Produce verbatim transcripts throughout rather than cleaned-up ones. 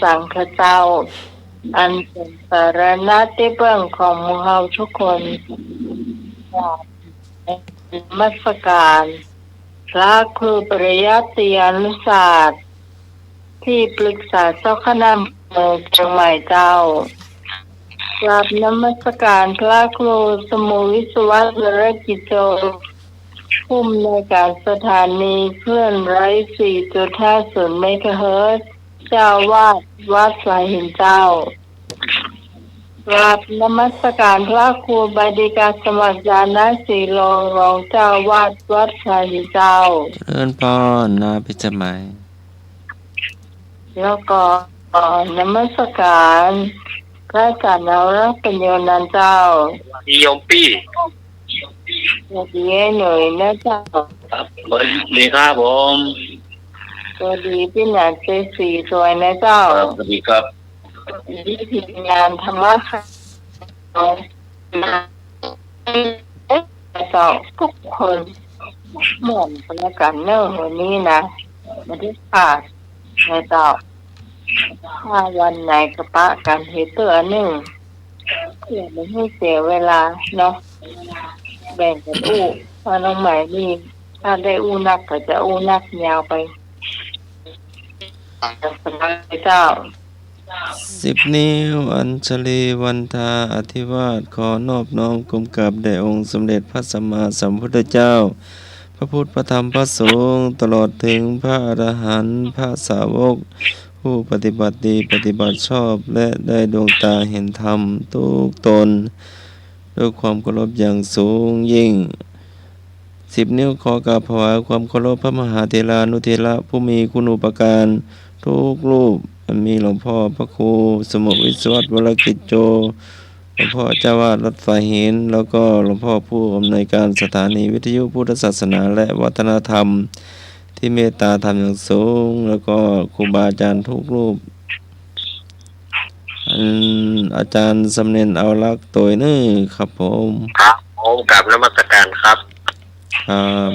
สังฆเจ้า อันเป๋นสรณะตี้เปิ้งของหมู่เฮาทุกคน กราบนมัสก๋านพระครูปริยัติยานุศาสตร์ ตี้ปรึกษาเจ้าคณะอำเภอเจียงใหม่เจ้า กราบนมัสก๋านพระครูสมุห์วิศวัตร วรกิจโจ ผู้อำนวยการสถานีคลื่นร้อยสี่จุดห้าศูนย์เมกะเฮิรตซ์ เจ้าอาวาสวัดสายหินเจ้า กราบนมัสก๋านพระครูใบดิกาสมัคร ญาณสีโล รองเจ้าอาวาสวัดสายหินเจ้า เจริญพร น้าพิสมัย แล้วก็นมัสก๋านพระอาจารย์นวรัตน์ ปัญโญนันท์เจ้า สวัสดีโยมปี้ สวัสดีไอ้หนุ่ยนะเจ้า ครับ สวัสดีครับผม สวัสดีปี้หนานเจสีสวยนะเจ้า ครับ สวัสดีครับ สวัสดีทีมงานธรรมะค่ะ เจ้าทุกคน ม่วนกั๋นแล้วกั๋นเนาะ วันนี้นะ วันที่แปดนะเจ้า ถ้าวันไหนก็ปะกั๋นเฮเตื้ออันนึ่ง เพื่อบ่หื้อเสียเวลาเนาะ แบ่งกั๋นอู้ เพราะน้องใหม่นี่ ถ้าได้อู้นักก็จะอู้นักยาวไป สบายเจ้า สิบนิ้วอัญชลีวันทาอธิวาส ขอนอบน้อมก้มกราบแด่องค์สมเด็จพระสัมมาสัมพุทธเจ้า พระพุทธ พระธรรม พระสงฆ์ ตลอดถึงพระอรหันต์ พระสาวก ผู้ปฏิบัติดี ปฏิบัติชอบ และได้ดวงตาเห็นธรรมทุกตน ด้วยความเคารพอย่างสูงยิ่ง สิบนิ้วขอกราบถวายความเคารพพระมหาเถรานุเถระผู้มีคุณูปการทุกรูป อันมีหลวงพ่อพระครูสมุห์วิศวัตร วรกิจโจ หลวงพ่อเจ้าอาวาสวัดสายหิน แล้วก็หลวงพ่อผู้อำนวยการสถานีวิทยุพุทธศาสนาและวัฒนธรรม ที่เมตตาธรรมอย่างสูง แล้วก็ครูบาอาจารย์ทุกรูป อันอาจารย์สำเน็นเอาลักษณ์ตวยเน้อครับผม ครับผม กราบนมัสการครับ ครับ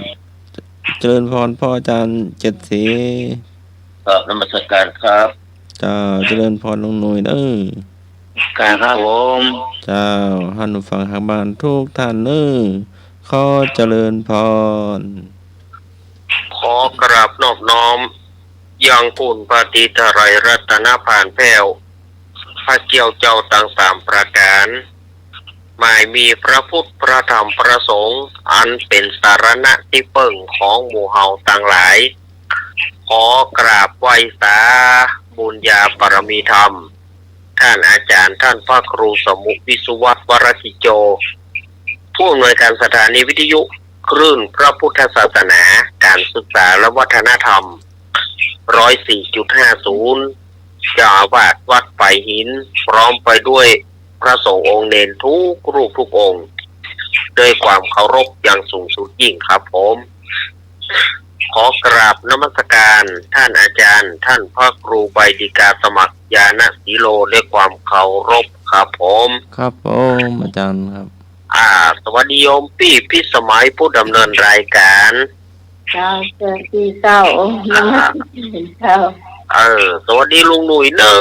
เจริญพรพ่ออาจารย์เจ็ดศรี กราบนมัสการครับ เจ้า เจริญพรลุงหนุ่ยเน้อ กราบครับผม เจ้า ท่านผู้ฟังทางบ้านทุกท่านเน้อ ขอเจริญพร ขอกราบนอบน้อม ยังคุณพระศรีไตรรัตนผาลแผ้ว พระเกี้ยวเจ้าตังสามประก๋าน หมายมีพระพุทธ พระธรรม พระสงฆ์ อันเป๋นสรณะตี้เปิ้งของหมู่เฮาตังหลาย ขอกราบไหว้สาบุญญาบารมีธรรม ท่านอาจารย์ ท่านพระครูสมุห์วิศวัตร วรกิจโจ ผู้อำนวยการสถานีวิทยุคลื่นพระพุทธศาสนา การศึกษาและวัฒนธรรม ร้อยสี่จุดห้าศูนย์ เจ้าอาวาสวัดสายหิน พร้อมไปด้วยพระสงฆ์องค์เณรทุกรูปทุกองค์ ด้วยความเคารพอย่างสูงสุดยิ่งครับผม ขอกราบนมัสการท่านอาจารย์ ท่านพระครูใบดิกาสมัคร ญาณสีโล ด้วยความเคารพครับผม ครับผม อาจารย์ครับ อ่า สวัสดีโยมปี้พิสมัยผู้ดำเนินรายการ เจ้า สวัสดีเจ้า โอ้ อ่า เจ้า เออ สวัสดีลุงหนุ่ยเน้อ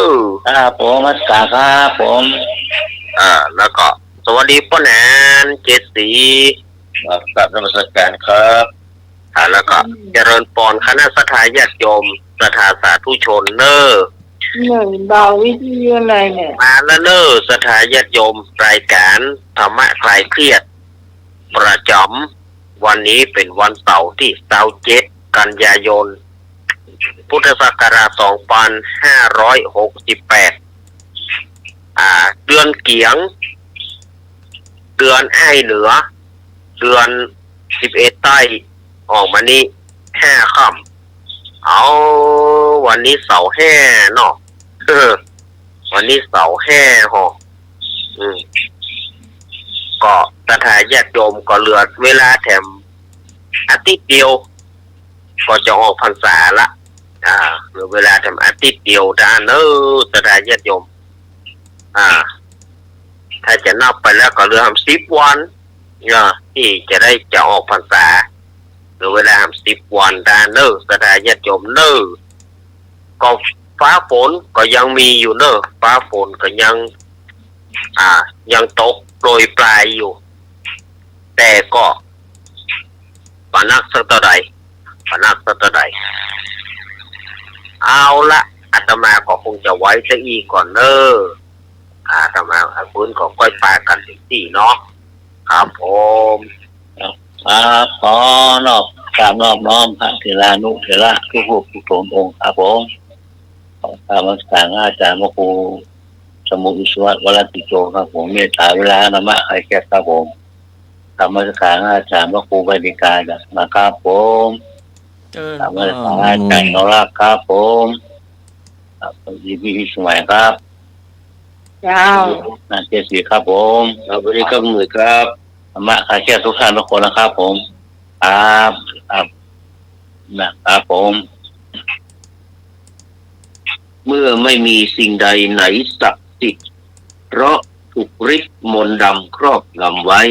ครับผม นมัสการครับผม อ่า แล้วก็สวัสดีป้อหนานเจ็ดศรี ครับ กราบนมัสการครับ อ่า แล้วก็ อืม เจริญพรคณะศรัทธาญาติโยม ศรัทธาสาธุชนเน้อ หนึ่งเบาวิทยุหน่อยเนี่ย มาแล้วเน้อ ศรัทธาญาติโยม รายการธรรมะคลายเครียด ประจ๋ำวันนี้เป๋นวันเสาร์ตี้ซาวเจ็ด กันยายน พุทธศักราชสองปันห้าร้อยหกสิบแปด อ่า เดือนเกี๋ยง เดือนอ้ายเหนือ เดือนสิบเอ็ดใต้ ออกมานี้ห้าค่ำ เอา วันนี้เสาร์แฮ่เนาะ วันนี้เสาร์แฮ่ฮอ อืม ก็ศรัทธาญาติโยมก็เหลือเวลาแถมอาทิตย์เดียว ก็จะออกพรรษาละ อ่า เหลือเวลาแถมอาทิตย์เดียวเต้านั้นเน้อ ศรัทธาญาติโยม อ่า ถ้าจะนับไปแล้วก็เหลือแถมสิบวัน เนาะ ตี้จะได้จะออกพรรษา เหลือเวลาแถมสิบวันเต้านั้นเน้อ ศรัทธาญาติโยมเน้อ ก็ ฟ้าฝนก็ยังมีอยู่เนอะ ฟ้าฝนก็ยัง อ่า ยังตกโปรยปรายอยู่ แต่ก็บ่หนักสักเต้าใด บ่หนักสักเต้าใด เอาละ อาตมาก็คงจะไหวซะอี้ก่อนเนอะ อาตมาอาปืนก็ก้อยปากั๋นตี้เนาะ ครับผม ครับ ขอนอบ กราบนอบน้อมพระเถรานุเถระทุกรูปทุกองค์ครับผม ขอกราบนมัสการอาจารย์พระครูสมุติวิศวะวรกิจโจครับผม เมตตาเวลาธรรมะใครแก้ครับผม กราบนมัสการอาจารย์พระครูปริกานะครับผม เจริญพร กราบนมัสการอาจารย์นรักครับผม ครับ สวัสดีพี่พิสมัยครับ เจ้า นาเจสีครับผม ครับ สวัสดีครับ หนุ่ยครับ ธรรมะใครแก้ทุกท่านทุกคนนะครับผม ครับ ครับ นะครับผม เมื่อไม่มีสิ่งใดไหนศักดิ์สิทธิ์ เพราะถูกฤทธิ์มนต์ดำครอบงำไว้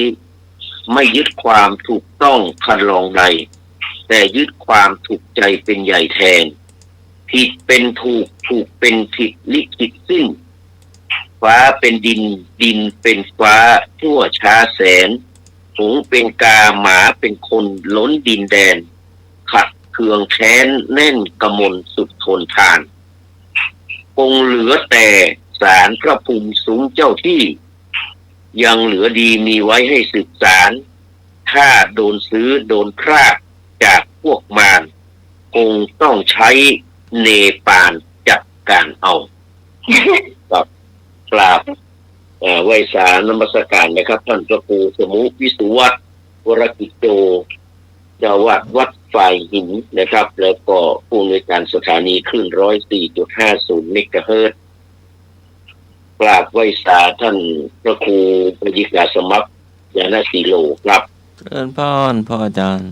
ไม่ยึดความถูกต้องคันลองใด แต่ยึดความถูกใจเป็นใหญ่แทน ผิดเป็นถูก ถูกเป็นผิดลิขิตสิ้น ฟ้าเป็นดิน ดินเป็นฟ้า ชั่วช้าแสน หงส์เป็นกา หมาเป็นคน ล้นดินแดน ขัดเคืองแค้น แน่นกมลสุดทนทาน คงเหลือแต่ศาลพระภูมิสูงเจ้าที่ ยังเหลือดีมีไว้ให้สืบสาน ถ้าโดนซื้อโดนพรากจากพวกมาร คงต้องใช้เนปาลจัดการเอา ครับ กราบ เอ่อ ไหว้สานมัสการนะครับ ท่านพระครูสมุติวิศวัตร วรกิจโจ เจ้าอาวาสวัดฝายหินนะครับ แล้วก็ผู้อำนวยการสถานีคลื่น ร้อยสี่จุดห้าศูนย์ เมกะเฮิรตซ์ กราบไหว้สาท่านพระครูปยิกาสมัคร ญาณสีโลครับ เจริญพร พ่ออาจารย์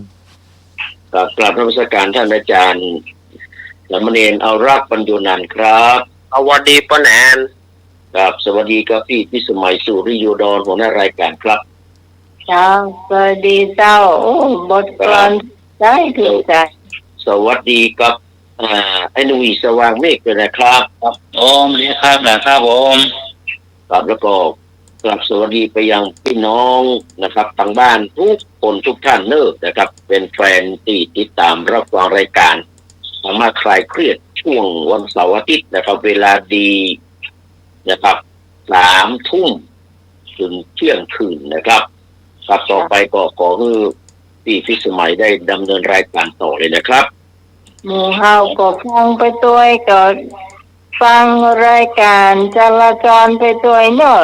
ครับ กราบนมัสการท่านอาจารย์สามเณรเอารักษ์ ปัญโญนันท์ครับ สวัสดีป้าแหนน ครับ สวัสดีครับพี่พิสมัย สุริโยดร หัวหน้ารายการครับ เจ้า สวัสดีเจ้า โอ้ บทกลอน ครับ ใจ้ ถูกใจ้ สวัสดีครับ อ่า ไอ้หนุ่ยสว่างเมฆด้วยนะครับ ครับ โอ้ สวัสดีครับ นะครับผม ครับ แล้วก็กราบสวัสดีไปยังพี่น้องนะครับ ทางบ้านทุกคนทุกท่านเนอะนะครับ เป็นแฟนที่ติดตามรับฟังรายการธรรมะคลายเครียดช่วงวันเสาร์อาทิตย์นะครับ เวลาดีนะครับ สามทุ่มถึงเที่ยงคืนนะครับ ครับ ต่อไปก็ขอหื้อพี่พิสมัยได้ดำเนินรายการต่อเลยนะครับ หมู่เฮาก็ฟังไปตวย ก็ฟังรายการจราจรไปตวยเนาะ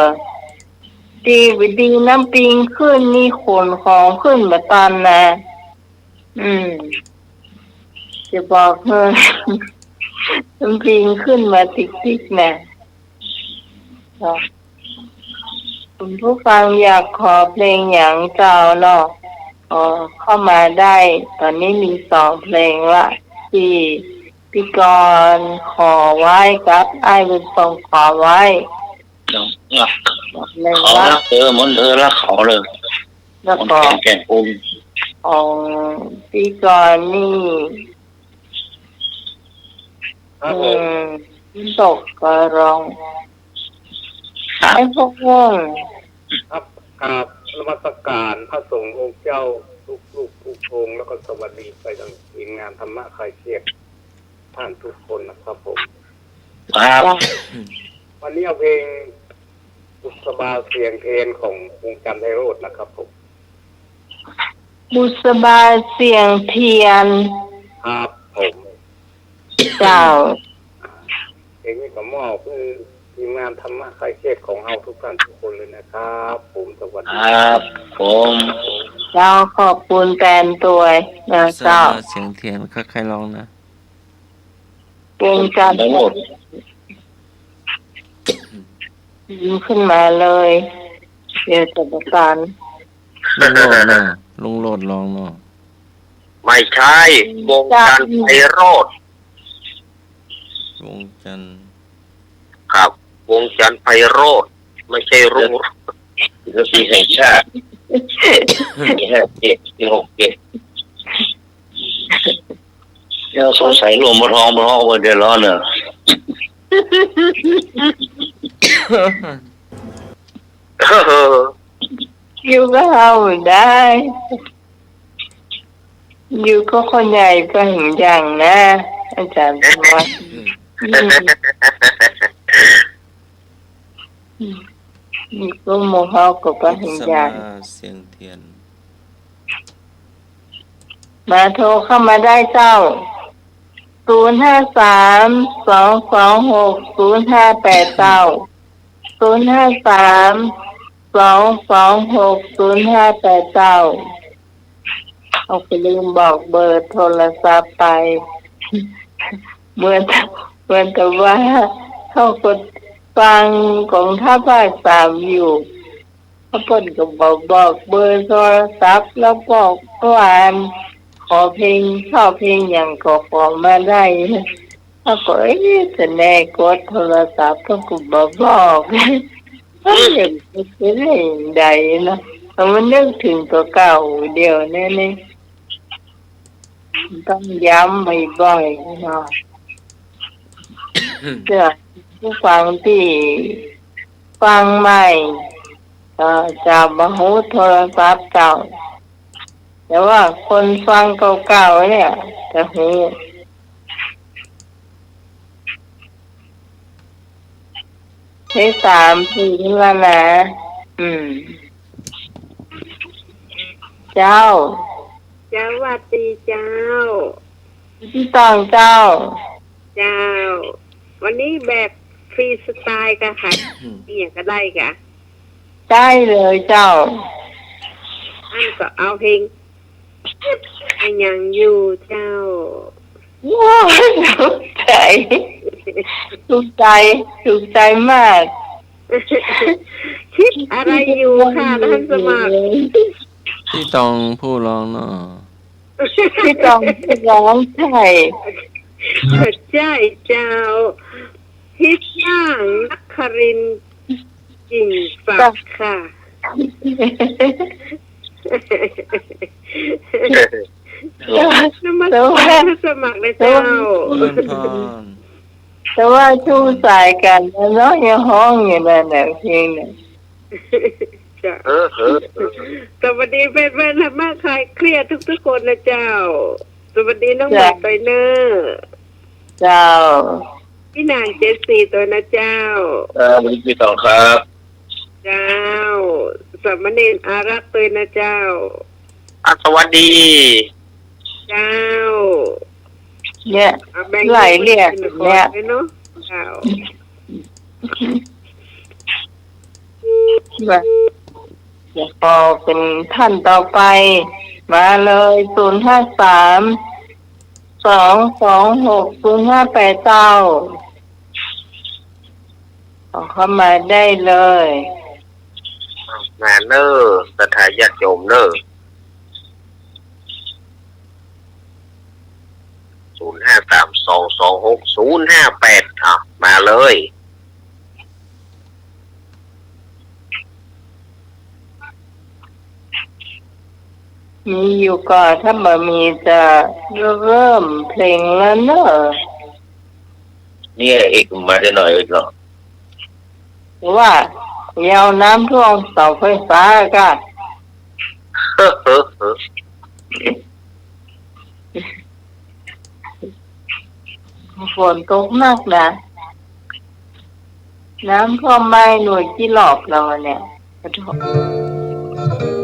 ดี ดีน้ำปิงขึ้นนี่ขนของขึ้นบ่ตันนะ อืม จะบอกหื้อ น้ำปิงขึ้นมาติ๊กๆ นะ เนาะ คุณผู้ฟังอยากขอเพลงหยังเจ้าเนาะ เอ่อ เข้ามาได้ ตอนนี้มีสองเพลงละ ตี้พี่กรณ์ขอไว้กับอ้ายบุญส่งขอไว้ เนาะ เลย ขอ ว่า รักเธอเหมือนเธอรักเขาเลย แล้วก็ มนต์แคน แก่นคูณ ของพี่กรณ์นี่ ครับผม อืม ฝนตกก็ร้อง ครับ ไอ้พวกง่วง ครับ กราบนมัสการพระสงฆ์องค์เจ้าทุกรูปทุกองค์ แล้วก็สวัสดีไปยังทีมงานธรรมะคลายเครียดท่านทุกคนนะครับผม ครับ วันนี้เอาเพลงบุษบาเสียงเทียนของวงจันทร์ไพโรจน์นะครับผม บุษบาเสียงเทียน ครับผม เจ้า เพลงนี้ก็มอบหื้อทีมงานธรรมะคลายเครียดของเฮาทุกท่านทุกคนเลยนะครับผม สวัสดี ครับผม เจ้า ขอบคุณแตนตวยนะ บุษบา เจ้า เสียงเทียน ใครร้องนะ วงจันทร์ ลุงโลด ขึ้นมาเลย เดี๋ยวจะประสาน ลุงโลดเนาะ ลุงโลดร้องเนาะ ไม่ใช่ วงจันทร์ไพโรจน์ วงจันทร์ ครับ วงจันทร์ไพโรจน์ ไม่ใช่รุ่งโรจน์ ศิลปินแห่งชาติ ปีห้าเจ็ด ปีหกเจ็ด เดี๋ยวสงสัยหลวงปู่ทอง ปู่ทองเดือดร้อนเนอะ อยู่ก็เอาได้ อยู่ก็คนใหญ่ไปเห็นอย่างนะ อาจารย์ว่า อืม อืม อยู่ก็หมู่เฮาก็ไปเห็นอย่าง เสียงเทียน มาโทรเข้ามาได้เจ้า ศูนย์ห้าสาม สองสองหก ศูนย์ห้าแปดเก้า ศูนย์ห้าสาม สองสองหก ศูนย์ห้าแปดเก้า เอา ก็ลืมบอกเบอร์โทรศัพท์ไป เหมือน เหมือนกับว่าเขาก็ฟังของท่าภาคสามอยู่ เขาเปิ้นก็บอก บอกเบอร์โทรศัพท์ แล้วบอกว่าขอเพลง ชอบเพลงหยังก็ขอมาได้ เขาก็ เอ๊ะ จะแน่กดโทรศัพท์ เขาก็บอก บอก มันอยากจะเป็นได้ใดเนาะ แต่มันนึกถึงตั๋วเก่าเดี๋ยวนี้นี่ ต้องย้ำบ่อยๆเนาะ เพื่อผู้ฟังที่ฟังใหม่ ก็จะบ่ฮู้โทรศัพท์เก่า แต่ว่าคนฟังเก่าๆเนี่ยจะฮู้ เลขสามสี่ขึ้นมานะ อืม เจ้า สวัสดีเจ้า พี่ตองเจ้า เจ้า วันนี้แบบฟรีสไตล์กะค่ะ อืม มีหยังก็ได้กะ ได้เลยเจ้า อันก็เอาเพลง เก็บอะหยังอยู่เจ้า ว้าว ถูกใจ ถูกใจ ถูกใจมาก คิดอะไรอยู่ค่ะท่านสมัคร พี่ตองผู้ร้องเนาะ พี่ตองผู้ร้อง ใช่ ใช่เจ้า พี่ช่างนครินทร์ กิ่งศักดิ์ค่ะ นมัสการท่านสมัครนะเจ้า เจริญพร แต่ว่าชูสายกันแล้วเนาะ ยังฮ้องอยู่นั่นแหละเพลงเนี่ย จ้ะ เออ เออ เออ สวัสดีแฟนๆ ธรรมะคลายเครียดทุกๆ คนนะเจ้า สวัสดีน้องใหม่ตวยเนอร์ เจ้า พี่นางเจสซี่ตวยนะเจ้า เออ สวัสดีพี่ตองครับ เจ้า สามเณรอารักษ์ตวยนะเจ้า อ่ะ สวัสดี เจ้า เนี่ย เอาแบ่ง หลายเรื่อง เนาะ เนี่ย เนาะ เจ้า มา เดี๋ยวขอเป็นท่านต่อไป มาเลย ศูนย์ห้าสาม สองสองหก ศูนย์ห้าแปดเก้า ขอเข้ามาได้เลย มาเนอะ ศรัทธาญาติโยมเนอะ ศูนย์ห้าสาม สองสองหก ศูนย์ห้าแปด อ่ะ มาเลย มีอยู่ก่อ ถ้าบ่มีจะเริ่มเพลงแล้วเนอะ เนี่ย อีกมาได้หน่อยอีกเนาะ ว่า ยาวน้ำท่วมเสาไฟฟ้าก็ เฮ้อ เฮ้อ เฮ้อ ฝนตกหนักนะ น้ำท่วมไหม้หน่วยกี่รอบแล้วเนี่ย ขอโทษ